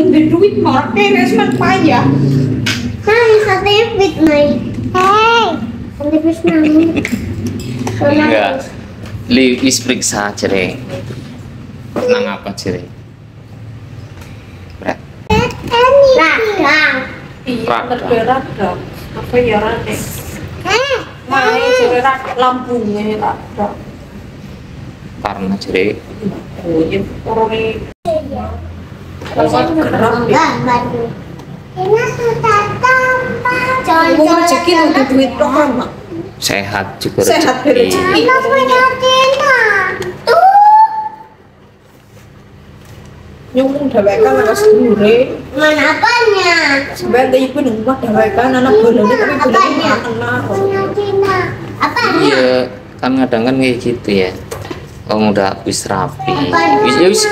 di duit pakai resmen payah. Hai, sertifikat Mai. Hei, sertifikat namu. Enggak. Wis periksa jere. Nang apa jere? Berat. Radang. Iya, berberat dong. Apa ya rane? Mai jere lambungnya radang. Karena jere Oh iya, orang ini. Kalau gerak ya. Ini sudah tampak. Mau rezeki udah duit doang, Mak. sehat juga Sehat rezeki. rezeki. Anak punya Tina. Tuh. Nyumung dawekan anak sedure. Mana apanya? Sebenarnya ibu nih rumah dawekan anak bolanya tapi bolanya Apanya? kena. Punya Tina. Apanya? Iya, kan kadang kan kayak gitu ya. Kamu udah wis rapi. Wis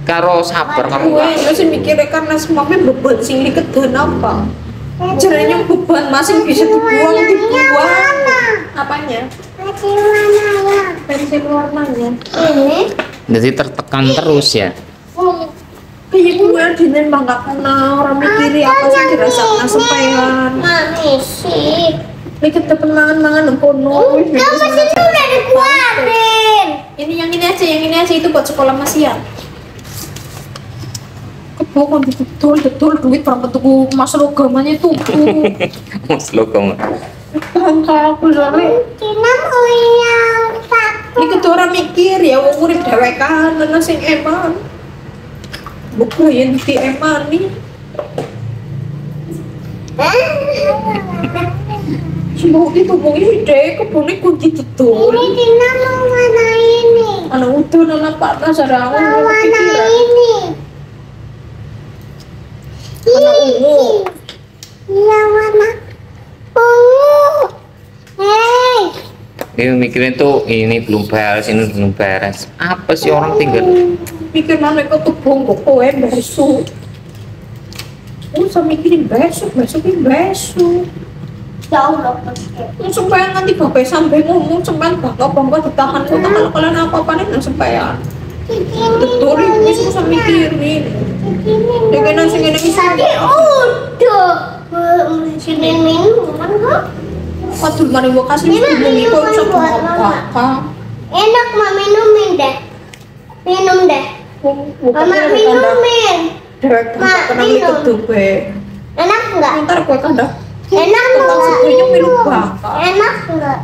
karo sabar kamu Gue itu sih mikirnya karena semuanya beban sing dikedan apa? Caranya beban masih bisa dibuang. Apanya? Masih mana ya? Pensil warnanya. Ini. jadi tertekan terus ya. Kayak gue dinen mah gak kena orang mikiri apa sih dirasakan sampean. Mami sih. Ini kita mangan kono. Enggak, mesin udah dikeluarin. Ini yang ini aja itu buat sekolah Mas Ian. Kebohongan betul duit orang bentuk mas logamannya itu. Mas lo kamu. Bangka aku lari. Tina punya satu. Ini kedua orang mikir ya wong urip dewekan ana sing eman. Buku yang di eman nih. Semua itu mungkin ide kebunnya kunci betul. Ini Tina mau mana ini? Anak utuh anak panas ada Mau awal mana kepikiran. ini? Anak ungu. Iya mana? Ungu. Hei. Ini mikirin tuh ini belum beres, ini belum beres. Apa sih orang tinggal? Pikir mana kau tuh bongkok kowe besok. Usah mikirin besok ini besok. Jauh loh. Sampai nanti bapak sampai ngomong sampai bapak ditahan kalau kalian apa-apa nih sampai betul ini susah mikirin. Dengan nasi ini Tadi udah. Sini minuman kok. Aduh mari gua kasih minum itu sama kakak. Enak mah minumin deh. Minum deh. Mama minumin. Dewek kakak kena beli ketupe. Enak enggak? Ntar gue kada. Enak Tentang enggak? sepunya minum bakar. Enak enggak?